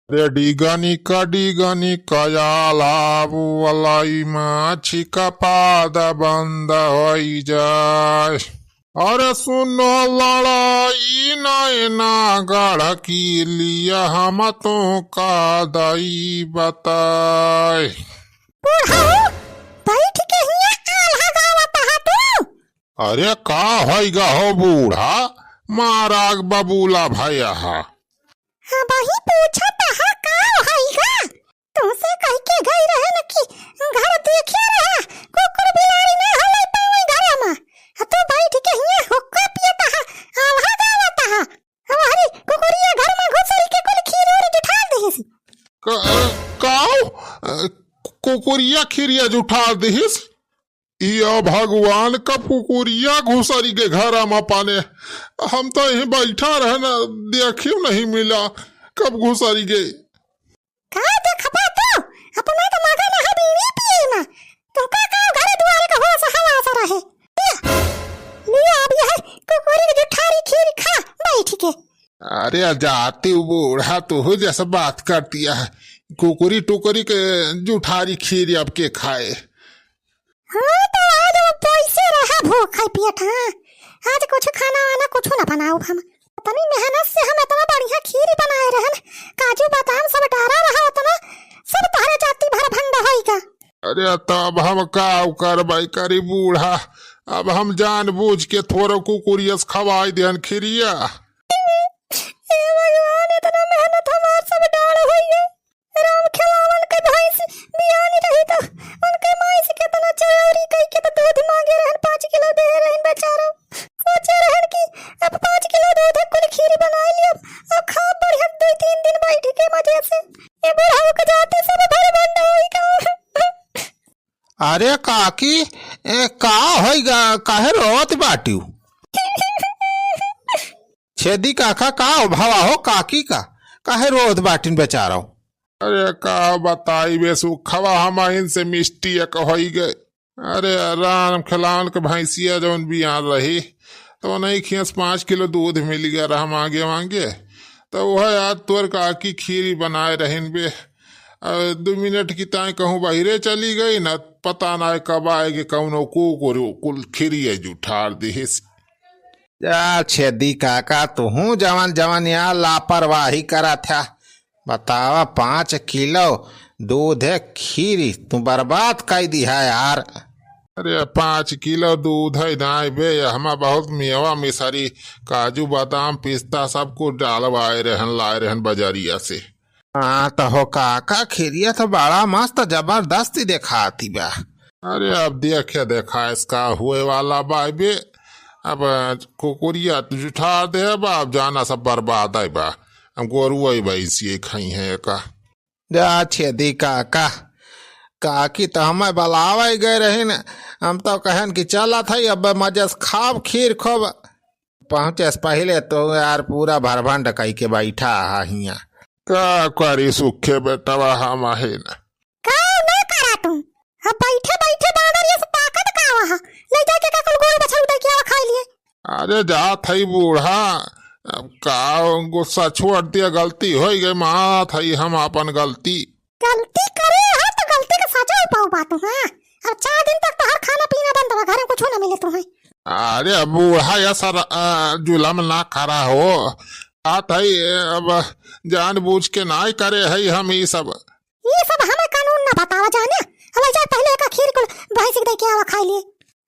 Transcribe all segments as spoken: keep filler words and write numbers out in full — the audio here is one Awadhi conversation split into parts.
रे डिगनी का डिगनी कयाला बुअलाई माछी का पाद बंद होई जाए। अरे सुनो लड़ाई नैना गढ़ की लिया हम तो का दई बताए। बूढ़ा हो, बैठ के हिया आल्हा गावत हा तू। अरे का होइगा हो बूढ़ा, माराग बबूला भया हा। हाँ, वही पूछत हा का होइगा। तुमसे कह के गई रहे न कि घर देखे रहा, कुकुर बिलारी ना होले पावे घर में। आ तू बैठ के हिया हुक्का पियत हा, आल्हा गावत हा। अब हरी कुकुरिया घर में घुसरी के कुल खीर उर जुठार दिहिस। का, का, अ, कुकुरिया खीरिया जुठार दिहिस? या भगवान, कब कुकुरिया घुसरी के घर में पाने? हम तो यहीं बैठा रहे ना, देखियो नहीं मिला, कब घुसरी गई। का देखबा तू? अपना तो मगन है बीड़ी पिए में। तू का, का घर दुआरे का होश हवास रहे? लिया, लिया, अब यह कुकुरी के जुठारी खीर खा बैठ के। अरे जाती बूढ़ा, तू जैसे बात करती है, कुकुरी टुकुरी के जुठारी खीर अब के खाए? हाँ, तो आज वो पैसे रहा भूख है पेट, हाँ। आज कुछ खाना वाना कुछ ना बनाओ हम। इतनी मेहनत से हम इतना बढ़िया खीर बनाए रहन, काजू बादाम सब डारा रहा उतना, सब तोहरे जाति भर भंड होइगा। अरे तब हम का करबै करी बूढ़ा, अब हम जानबूझ के थोड़ा कुकुरियस खवाई देन खीरिया। हे भगवान, इतना मेहनत हमार सब डार होइगा। राम खेलावन के भैंस बियानी रही तो उनके माई से केतना चोरी कई के तो दूध मांगे रहन, पाँच किलो दे रहन बेचारो। सोचे रहन कि अब पाँच किलो दूध है, कुल खीरी बनाए लियो, अब खाब बढ़िया दो तीन दिन बैठ के मजे से। ये बुढ़ऊ के जाते सब भर बंद होई का। अरे काकी, ए, का होइगा, काहे रोत बाटिउ? छेदी काका, का हो भवा हो काकी का, काहे रोत बाटिन बेचारो? अरे का बताई बे सुखवा, हम इनसे मिस्टी एक होई गए। अरे राम खेलावन के भैंसिया जौन बियान रही, तो नहीं खियस पाँच किलो दूध मिल गया रहा मांगे मांगे, तो वह आज तोर काकी खीरी बनाए रहिन बे। अ, दो मिनट की ताई कहूँ बहिरे चली गई ना, पता ना कब आएगी, कौनो कुकुर कुल खीरिया जुठार दिहिस। जा छेदी काका, तुहूँ जवन जवन यहाँ लापरवाही करत है। बतावा, पाँच किलो दूध है खीरी, तू बर्बाद कर दी है यार। अरे, पाँच किलो दूध है नाई बे, हमा बहुत मेवा मिसरी, काजू बादाम पिस्ता सब कुछ डालवाए रहन, लाए रहन बजरिया से। हाँ, तो हो काका, खीरिया तो बड़ा मस्त जबरदस्त देखाती बा। अरे, अब देखे देखा इसका हुए वाला बा बे। अब कुकुरिया तो जुठार दे बा, अब जाना सब बर्बाद है बा। अब गोरुआ ही भैंसिए खाई है का। जा छेदी काका, काकी तो हमें बलावे गए रही न, हम तो कहन कि चलत है, अब मजे से खाब खीर खूब। पहुँचे से पहिले तो यार पूरा भरभंड कई के बैठा हा हियाँ। का करी सुखे बेटवा हम आहे न। का ना करा तू? अब बैठे बैठे बानर ये से ताकत का वहाँ? ले जाके का कुल गोरू बछरू दे के आवा खाए लिए। अरे जात है बूढ़ा, अब का गुस्सा छोड़ दिया, गलती हो गई, मानत है हम अपन गलती। गलती करे है तो गलती के सजा पाऊ बा तू, हाँ? अब चार दिन तक तोहर खाना पीना बंद बा, घरे कुछ ना मिले तुम्हें। अरे अब बूढ़ा या सर, अ, जुलम ना करा हो। बात है, अब जानबूझ के ना करे है हम ई सब। ई सब हमें कानून ना बतावा जाने। अब जा पहले का खीर कुल भैंस के दे के आवा खाई लिए।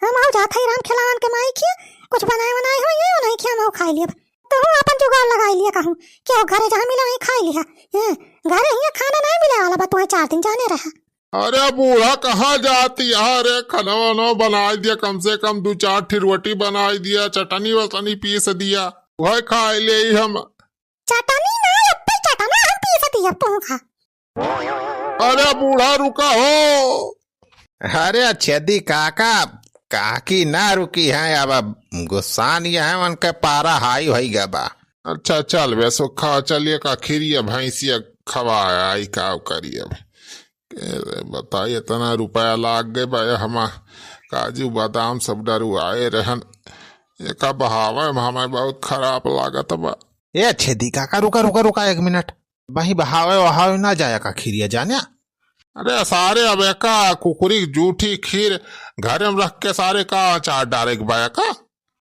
हम आऊ जात है राम खेलावन के माई खिया, कुछ बनाए बनाए हो ये नहीं खिया, हम आऊ खाई लिए। तो हूँ अपन जुगाड़ लगाई लिया कहूँ, कि वो घरे जहाँ मिला वहीं खाई लिया। हैं, घरे हियाँ खाना नहीं मिले वाला बा, तुम्हें चार दिन जाने रहा। अरे बूढ़ा कहाँ जाती है? अरे खाना वाना बनाई दिया, कम से कम दो चार ठी रोटी बनाई दिया, चटनी वटनी पीस दिया, वह खाई ले ही हम। चटनी ना, अब्बे चटना हम पीस दिया, तू खा। अरे बूढ़ा रुका हो। अरे छेदी काका, काकी ना रुकी है, अब गुस्सा नहीं है, उनके पारा हाई होई गबा। अच्छा चल बे सुखा, चलिए का खीरिया भैंसिया खवाए आई, का करी अब। ए, बताई, इतना रुपया लाग गए बा, हमा काजू बादाम सब डरुआए रहन, एका बहावे में हमें बहुत खराब लागत बा। ए छेदी काका, रुका, रुका, रुका, एक मिनट। वही बहावे वहावे ना जाया का खीरिया जाने। अरे सारे, अब एका कुकुरी जूठी खीर घरे में रख के सारे का अचार डारे के बा एका?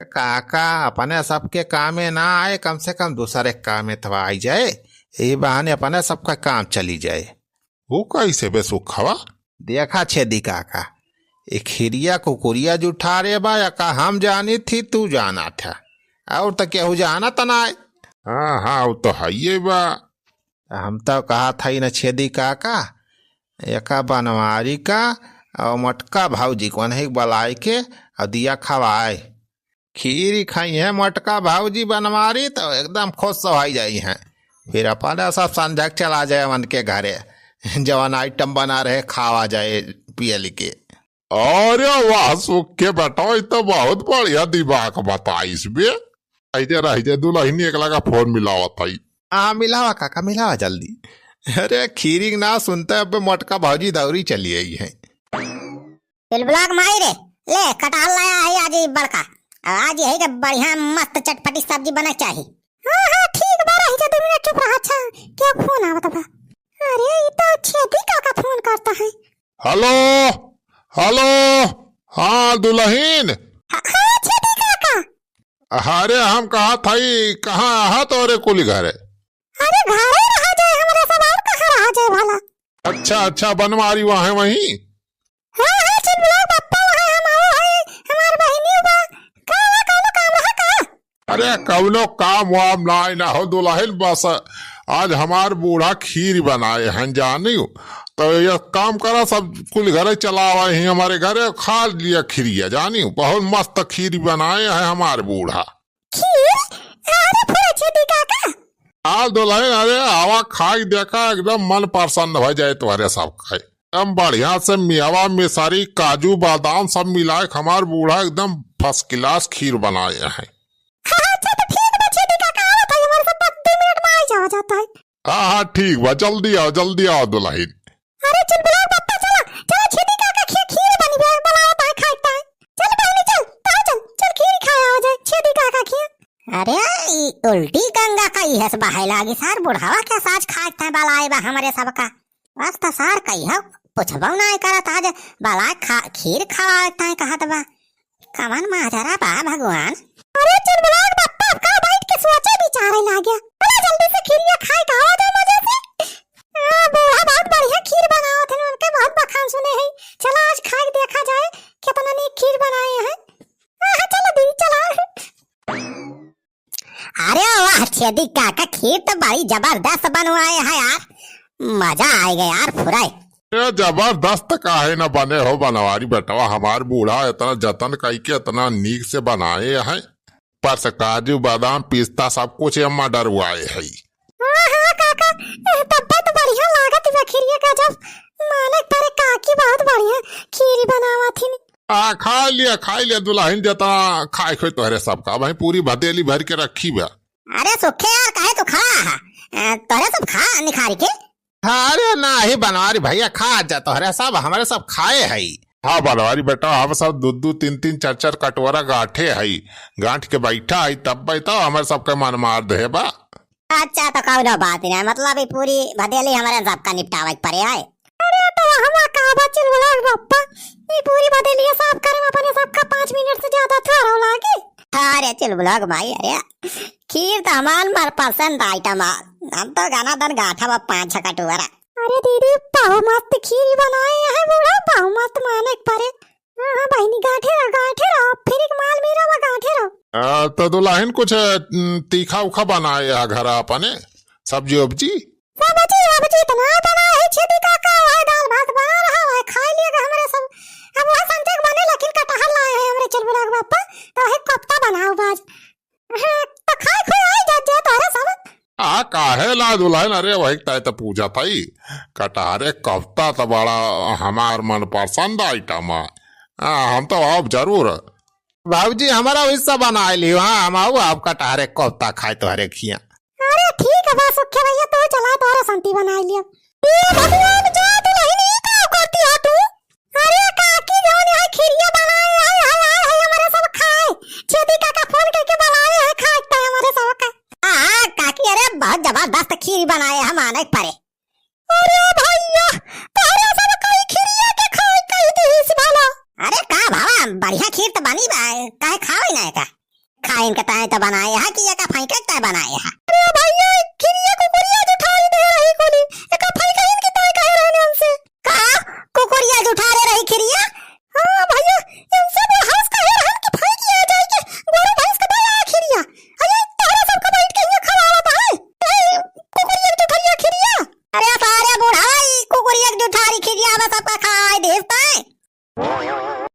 काका, अपने सबके कामे ना आए, कम से कम दूसरे के कामे तो आई जाए। ये बहाने अपने सबका काम चली जाए। वो कैसे बे सुखवा? देखा छेदी काका, ये खीरिया कुकुरिया जुठारे बा, या का हम जानी थी, तू जाना था, और तो केहू जाना त ना आए। हाँ, हाँ, वो तो है ये बा। हम तो कहा था ही न छेदी काका, एका बनवारी का और मोटका भौजी को नहीं बुलाए के और दिया खवाए। खीरी खाई है मोटका भौजी बनवारी तो एकदम खुश हो जाई हैं। फिर अपने सब संझक चला जाए उनके घरे, जवन आइटम बना रहे खावा जाए पियल के। अरे वाह सुख के बेटा, ई तो बहुत बढ़िया दिमाग बताइस बे। ऐसे रह जाए दुल्हनी, एकला का फोन मिलावत हई। हाँ, मिलावा काका, मिलावा जल्दी। अरे खीरी के नाव सुनते अब मोटका भौजी दौरी चली आई है। चुलबुला के माई रे, ले कटहल लाया है आज ही बड़का। अब आज यही के बढ़िया मस्त चटपटी सब्जी बने के चाही। हाँ, हाँ, ठीक बा, रही जा, दो मिनट चुप रहा। अच्छा, क्या फोन आवत बा? अरे, ये तो छेदी काका फोन करता है। हेलो, हेलो, हाँ दुल्हन। हाँ, हाँ, छेदी काका। अरे हम कहा था, कहाँ आहा तोरे कुल घरे? अरे घरे रहा जाए, हमारे सब और कहाँ रहा जाए भला? अच्छा, अच्छा, बनवारी वहाँ है वहीं? हाँ, हाँ, चुलबुला बप्पा वहाँ हम आओ है, हमार बहिनी बा। का हुआ, कौनो काम रहा का? अरे, कौनो काम वाम नाई ना हो दुल्हन, बस आज हमार बूढ़ा खीर बनाए हैं जानी। तो ये काम करा, सब कुल घरे चलावा ही हमारे घरे, खा लिया खीरिया जानी। बहुत मस्त खीर बनाए हैं हमार बूढ़ा। खीर? अरे, फिर छेदी काका। आ दुल्हन, अरे आवा खाई देखा, एकदम मन प्रसन्न हो जाए तुम्हारे सब खाए। एकदम बढ़िया से मेवा, मिसरी, काजू, बादाम सब मिलाए के हमार बूढ़ा एकदम first class खीर बनाए हैं। हाँ, अच्छा तो ठीक बा, छेदी काका आवत है, हमारे सब बस दो मिनट में आ जावा जाता है। हाँ, हाँ, ठीक बा, जल्दी आओ, जल्दी आओ दुल्हन। अरे चुलबुला बप्पा, चला, चला छेदी काका खीर, खीर बनी बा, बनावत है, खाए के है। चल बहिनी चल, तू चल, चल खीर खाए आवा जाए, छेदी काका खीर। अरे ई उल्टी गंगा का इहस बहाए लागी सार, बुढ़ावा के साज खाए के तय बलाए बा हमरे सबका। बस त सार कहियो पुछबो नाय करत, आज बलाए खा-, खीर खवाए के तय कहत बा। कवन माजरा बा भगवान? अरे चुलबुला बप्पा का बैठ के सोचे विचारे लागे। चला जल्दी से खीरिया खाए के आवा जाए मजे से। आ, बूढ़ा बहुत बढ़िया खीर बनावत है, उनके बहुत बखान सुने हैं। चला आज खाए के देखा जाए कितना नीक खीर बनाए हैं। हाँ, हाँ, चला दीदी, चला। अरे वाह छेदी काका, खीर तो बड़ी जबरदस्त बनवाए है यार, मजा आए गया यार फुराए। ए, जबरदस्त काहे न बने हो बनवारी बेटवा, हमार बूढ़ा इतना जतन कई के इतना नीक से बनाए है। पर से काजू, बादाम, पिस्ता सब कुछ एमा डरवाए है। हाँ, हाँ, काका, ए, तब्बे तो बढ़िया लागत बा खीरिया, गजब। माने परे काकी बहुत बढ़िया खीरी बनावत हिन। आ, खा लिया, खा लिया दुल्हन, जितना खाए खोए तोहरे सबका, भाई पूरी भदेली भर के रखी बा। अरे सुखे यार, काहे तू खड़ा है? ए, तोहरे सब खा निखारी के। अरे नाही बनवारी भैया, खा जा, तोहरे सब, हमरे सब खाए हई। हाँ बनवारी बेटा, हम सब दू दू तीन तीन चार चार कटोरा गांठे हई, गांठ के बैठा हई, तब बैठा हमरे सबके मन मार दे बा। अच्छा तो कौनो बात नहीं, मतलब ई पूरी भदेली हमरे सबका निपटावे के परे है। अरे तो हमा का बा चुलबुला बप्पा, ई पूरी भदेलिया साफ करे में अपने सबका पाँच मिनट से ज्यादा थोड़ा लागी। अरे चुलबुला भाई, अरे खीर तो हमार मनपसंद आइटम है, हम तो घना दन गांठा बा पाँच छह कटोरा। अरे दीदी, बहु मस्त खीरी बनाए हैं बूढ़ा, बहु मस्त माने के परे। हाँ, हाँ, बहिनी, गांठे रहो, गांठे रहो, फिर एक माल मेरा बा, गांठे रहो। आ, तो दुल्हन कुछ, न, तीखा उखा बनाए है घर अपने, सब्जी उब्जी? सब्जी, सब्जी इतना बनाए है, छेदी काका, वही दाल भात बना रहा है, खाए लिए हमरे सब। अब वह संजय बने, लेकिन कटहल लाए हैं हमरे चुलबुला के बप्पा, तो वही कोफ्ता बनाओ बाज। हाँ, तो खाए खुए आई जात जे तोहरे सब। आ, काहे ला दुल्हन, अरे वही तय तो पूछा था ही। कटहरे कोफ्ता तो बड़ा हमार मनपसंद आइटम है। आ, हम तो आब जरूर। बाबूजी, हमारा हिस्सा बनाए लियो, हाँ, हम आओ, आप कटहरे कोफ्ता खाए तोहरे खिया। अरे ठीक है, बस ओके भैया, तू चला, तोहरा शांति बनाए लियो। ए भगवान, जा दुल्हन, ई का करती हो तू? अरे काकी, जौन यहाँ खीरिया बनाए है, है, है, है, हमारे सब खाए। छेदी काका फोन करके बुलाए है, खाए के हमारे सब का। हाँ, हाँ, काकी, अरे बहुत जबरदस्त खीर बनाए है, माने अरे भैया, तोहरे सब कई खिरिया के खाए कह दिहिस भला। अरे का भावा, बढ़िया खीर त बनी बा, काहे खावे ना एका? खाइन के ताई त बनाए हा कि एका फेंके के ताई बनाए हा? अरे